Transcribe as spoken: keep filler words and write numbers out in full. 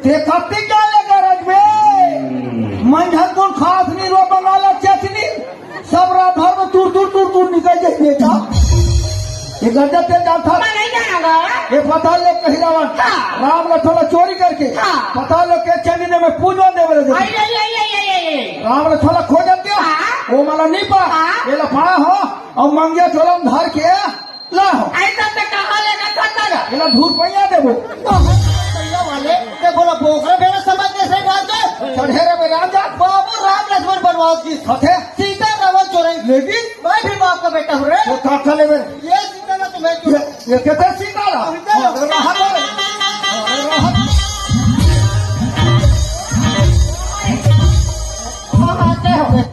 ते कत्ती का लेकर रजबे? मंझन कुन खास नी रो बंगाला चटनी, सब रात भर में तुर तुर तुर तुर निकल जाए बेटा। ये गंजा ते जानता। मैं नहीं जाना। ये पता ले कही रावण। हाँ। राम लखन ला चोरी करके। हाँ। पता ले के चंडी ने मैं पूजवा देवे लगे। आई, आई, आई, आई, आई, आई। राम लखन ला खोजत दिया। हाँ। वो मला नहीं पा। हाँ। ये लफड़ा हो। और मंगिया चोला में धर के ला हो। ऐसा ते कहाँ लेकर चलता गा? ये ला धूर पैया देबो। भैया वाले, ते बोला बोकरा बेरा समझ के सही बात है। चढ़े रे बेरा जा। बाबू राम लक्ष्मण बनवास की। हथे। सीता रावण चोरई। लेकिन मैं भी बाप का बेटा हूँ रे। वो काका लेवे। ये सीता ना तुम्हें ये, ये कहते सीता ला।